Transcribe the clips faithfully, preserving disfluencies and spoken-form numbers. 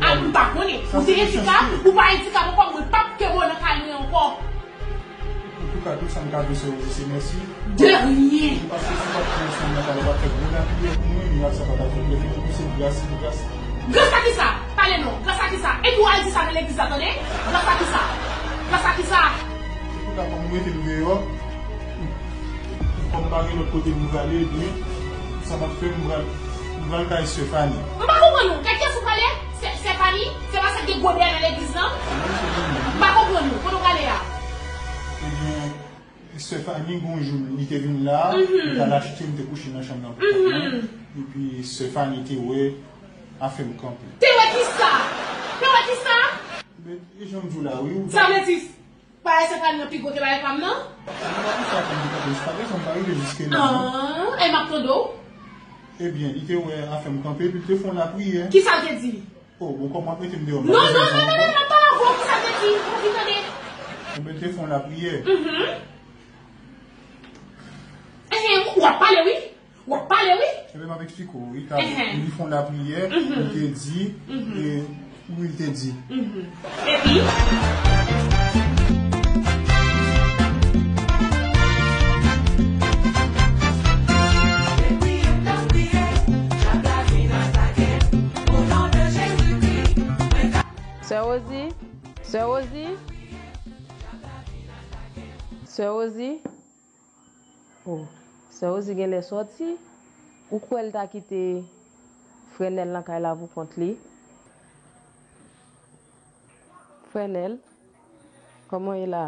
A, m pa konnen. Ou te endikap, ou pa endikap ankò, mwen p ap kenbe w nan kay mwen ankò. Antouka, tout sa m ka di w, se, se mèsi. De rien. Paske si w pa t pran swen nan kay la, w pa t fè gwo lapriyè pou mwen, mirak sa pa t ap fèt. Lè fini pou se gras, se gras. Gras a kisa? Pale non. Gras a kisa? Epi w al di sa nan legliz la, tande? Gras a kisa? Gras a kisa? Antouka, kòm ou mete m deyò, kòm m pa gen lòt kote m prale, ebyen, sa m ap fè, m pral, m pral kay sè Fani. M pa konprann ou. Kay kiyès ou prale? Sè, sè Fani? Se pa sa k gen gwo dèyè nan legliz lan? M pa konprann ou. Kote w prale a? Ebyen, sè Fani, gon jou, li te vin la, li t al achte, m te kouche nan chanm nan pou kont mwen. Epi sè Fani te wè afè m kanpe. Te wè kisa? Te wè kisa? Men, e jan m di w la, wi, ou... Sa vle di, bagay sè Fani an pi gwo ke bagay pa m nan? Se pa pou sa ke m te kanpe, se pa bezwen m pa rive jiske la, non. Ah, e m ap tande w. Ebyen, li te wè afè m kanpe, epi l te fè yon lapriyè. Kisa l te di? Oh, bon, kòm w ap mete m deyò, m pa bezwen di ankò. Non, non, non, non, non, m ap pale avè w, kisa l te di? M anvi tande. Ebyen, l te fè yon lapriyè. Mhm. Enhen, w ap pale, wi. W ap pale, wi. Ebyen, m ap eksplike w, wi. Enhen. Li fè yon lapriyè, li te di, e, wi, li te di. Mhm. Epi? Sè Rosie, sè Rosie, sè Rosie. Oh, sè Rosie genlè sòti. Ou kwè l ta kite frè Nèl nan kay la pou kont li? Frè Nèl, kòman w ye la?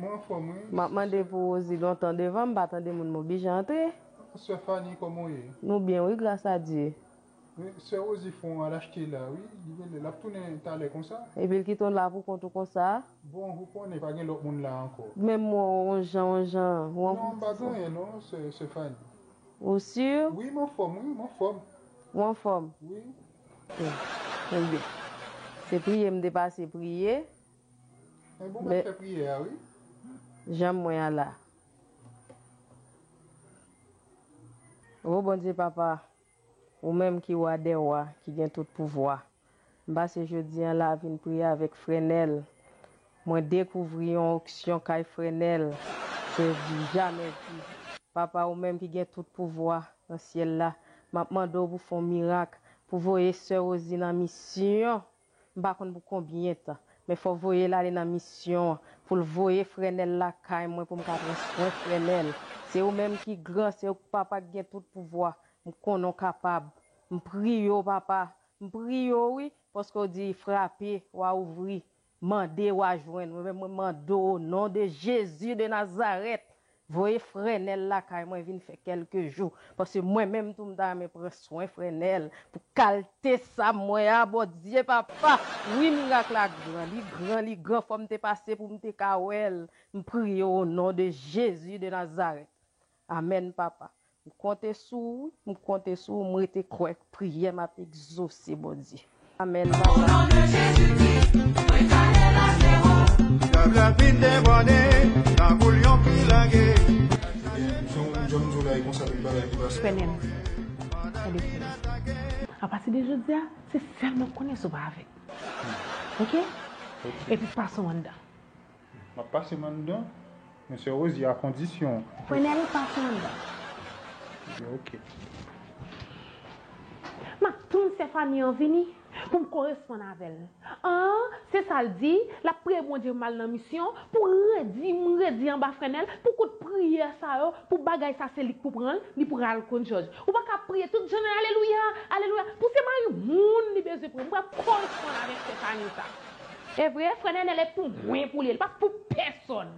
Mwen anfòm, wi. M ap mande pou Rosie lontan devan, m pa tande moun, m oblije antre. Sè Fani, kòman w ye? Nou byen, wi, gras a Dye. Wi, sè Rosie fè yon al achte la, wi. Li genlè, l ap tounen talè konsa. Epi l kite w la pou kont ou konsa? Bon, ou konnen, pa gen lòt moun la ankò. Menm mwen, on jan, on jan, ou an... Non, m pa gen anyen, non, sè, sè Fani. Ou si? Wi, m anfòm, wi, m anfòm. Ou anfòm? Wi. Bon, ebyen, se priye m te pase priye. Men bon, m ap fè priyè a, wi. Janm mwen an la. O Bondye Papa, ou menm ki wa dè wa, ki gen tout pouvwa. M pase jodi an la vin priye avèk frè Nèl. Mwen dekouvri yon onksyon kay frè Nèl. Se di jamè di. Papa, ou menm ki gen tout pouvwa nan syèl la, m ap mande w pou fè yon mirak, pou voye sè Rosie nan misyon. M pa konn pou konbyen tan, men fò w voye l ale nan misyon an, pou l voye frè Nèl lakay mwen, pou m ka pran swen frè Nèl. Se ou menm ki gran, se ou papa ki gen tout pouvwa. M konnen w kapab. M priye w, papa. M priye w, wi, paske w di, frape, w a ouvri. Mande, w a jwenn. Mwen menm, mwen mande w, o non de Jezi de Nazarèt, voye frè Nèl lakay mwen vin fè kèlke jou. Paske mwen menm tou, m ta renmen pran swen frè Nèl pou kalte sa m wè a, Bondye, papa. Wi, mirak la gran, li gran, li gran. Fò m te pase pou m te ka wè l. M priye w, o non de Jezi de Nazarèt. Amèn, papa. M konte sou ou, m konte sou ou, m rete kwè priyè m ap egzose, Bondye. Amèn, papa. Dyab la fin debòde, tankou lyon ki lage. Ebyen, jan, jan m di w la, e konsa tout bagay ki pase. Frè Nèl, tande, frè Nèl. Apati de jodi a, se sèl mwen k konnen si w pa avè m. Oke? Oke. Epi pase w anndan. M ap pase m anndan, men sè Rosie a kondisyon. Frè Nèl, pase anndan. Ebyen, oke. M ap tann sè Fani an vini pou m koresponn avè l. An, se sa l di, l ap priye Bondye m al nan misyon pou redi, m redi anba frè Nèl, pou kout priyè sa yo, pou bagay sa se li k pou pran l, li pral konn Jòj. Ou pa ka priye tout jounen, alelouya, alelouya, pou se mari moun li bezwen pran, m pral koresponn avèk sè Fani sa. E vre, frè Nènèl e pou mwen pou li, li pa pou pèsonn.